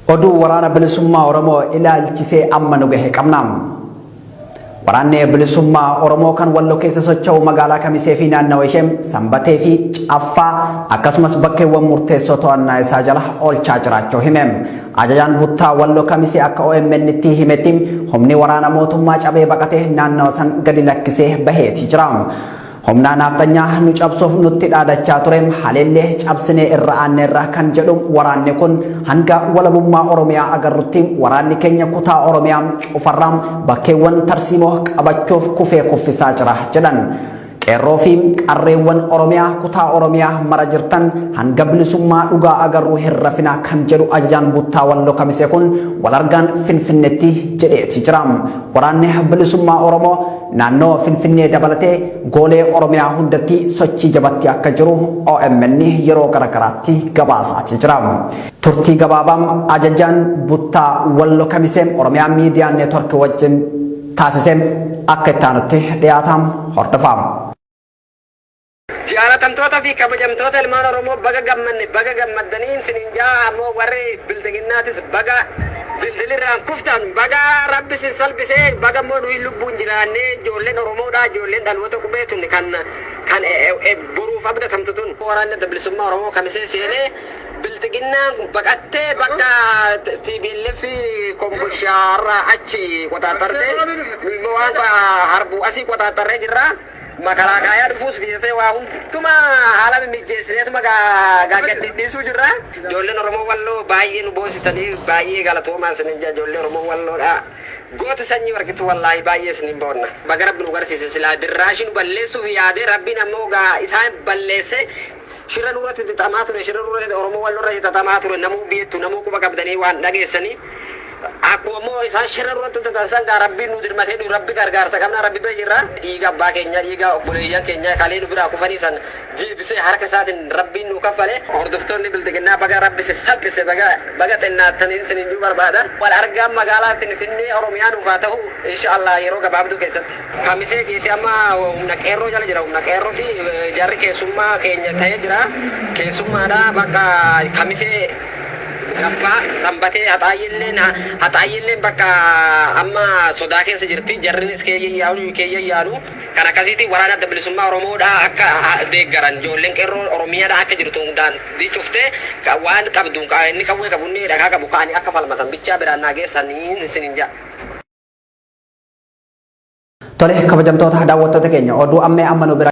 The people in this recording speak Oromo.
Oduu Waraana Bilisummaa Oromoo ilaalchisee amma nu gahe qabna. Waraanni Bilisummaa Oromoo kan Walloo keessa socho'u magaalaa Kamisee fi naannawa ishee Sanbatee fi Caffaa akkasumas bakkeewwan murteessoo to'annaa isaa jala oolchaa jiraachuu hime. Ajajaan buttaa Walloo Kamisee akka OMN tti himetti humni waraana mootummaa cabee baqatee naannawa san gadi lakkisee baheeti jira. Humnaa naafxanyaa nu cabsuuf nutti dhaadachaa ture haleellee cabsinee irra aanneerra kan jedhu waraanni kun hanga walabummaa Oromiyaa agarrutti waraanni keenya kutaa Oromiyaa cufarraa bakkeewwan tarsiimoo qabachuuf kufee kuffisaa jira jedhan. Qeerroo fi qarreewwan Oromiyaa kutaa Oromiyaa mara jirtan hanga bilisummaa dhugaa agarru hin rafinaa kan jedhu ajajaan buttaa Walloo Kamisee kun wal argaan Finfinneetti jedheeti jira. Waraanni bilisummaa Oromoo Naannoo Finfinnee dabalatee goolee Oromiyaa hundatti sochii jabatti akka jiru OMN yeroo garagaraatti gabaasaati jira. Turtii gabaabaa ajajaan buttaa Wallo Kamisee Oromiyaa Miidiyaa Neetwork wajjin taasise akka itti aanutti dhiyaata hordofaa. Jaalatamtoota fi kabajamtoota ilmaan Oromoo baga gammanne baga gammaddaniin sinin jaa ammoo warri bilxiginnaatis baga dildilirraan kuftan baga rabbi sin salphisee baga immoo nuyi lubbuun jiraannee ijoolleen Oromoodha ijoolleen dhaloota qubee tun kan kan boruuf abdatamtu tun waraanni adda bilisummaa Oromoo kamisee seenee bilxiginnaan baqattee bakka TPLF kombolshaarraa achi qoxaaxxarte nu immoo waan harbuu asii qoxaaxxarree jirra. Makalaakaayaa dhufuus bitatee waa hundumaa haala mimijjeessineetuma gaaggad dhidhiisuu jirra. Ijoolleen Oromoo Walloo baay'ee nu boonsitanii baay'ee galatoomaa isinin jaa ijoollee Oromoo Walloodha. Goota sanyii warqitu wallaahi baay'ee isinin boonna. Baga rabbi nu garsiise silaa dirraashii nu balleessuuf yaadee rabbiin ammoo gaa isaan balleesse shira nurratti xixamaa ture shira nurratti Oromoo Walloo irratti xixamaa ture namuu beektu namuu quba qabdanii waan dhageessanii. Akkuma immoo isaan shira nurratti hojjetan san gaa Rabbiin nu dirmatee nu Rabbi gargaarsa qabna Rabbi bira jirra. Dhiiga abbaa keenyaa dhiiga obboleeyyan keenyaa kalee nu biraa kufanii san deebisee harka isaatiin Rabbiin nu kaffale. Hordoftoonni Bilxiginnaa baga Rabbi isin salphise baga baga xinnaattaniin isiniin juu barbaada. Wal argaan magaalaa Finfinnee Oromiyaa nuuf haa tahu insha Allah yeroo gabaabduu keessatti. Kamisee jeete amma humna qeerroo jala jira humna qeerrooti jarri keessummaa keenya ta'ee jira keessummaadha bakka kamisee Gabbaa, Sanbatee, Haxaayyilleen Haxaayyilleen bakka amma sodaa keessa jirti. Jarrinis keeyya yaanu keeyya yaanu. Kan akkasiitiin waraana adda bilisummaa Oromoodhaa akka deeggaran ijoolleen qeerroo Oromiyaadhaa akka jirtu daandii cuftee waan qabdu inni qawwee qabu inni dhagaa qabu ka'anii akka falmatan bichaa biraan naa geessanii isinin ja'a. Tole kabajamtoota daawwattoota keenya oduu ammee amma nu bira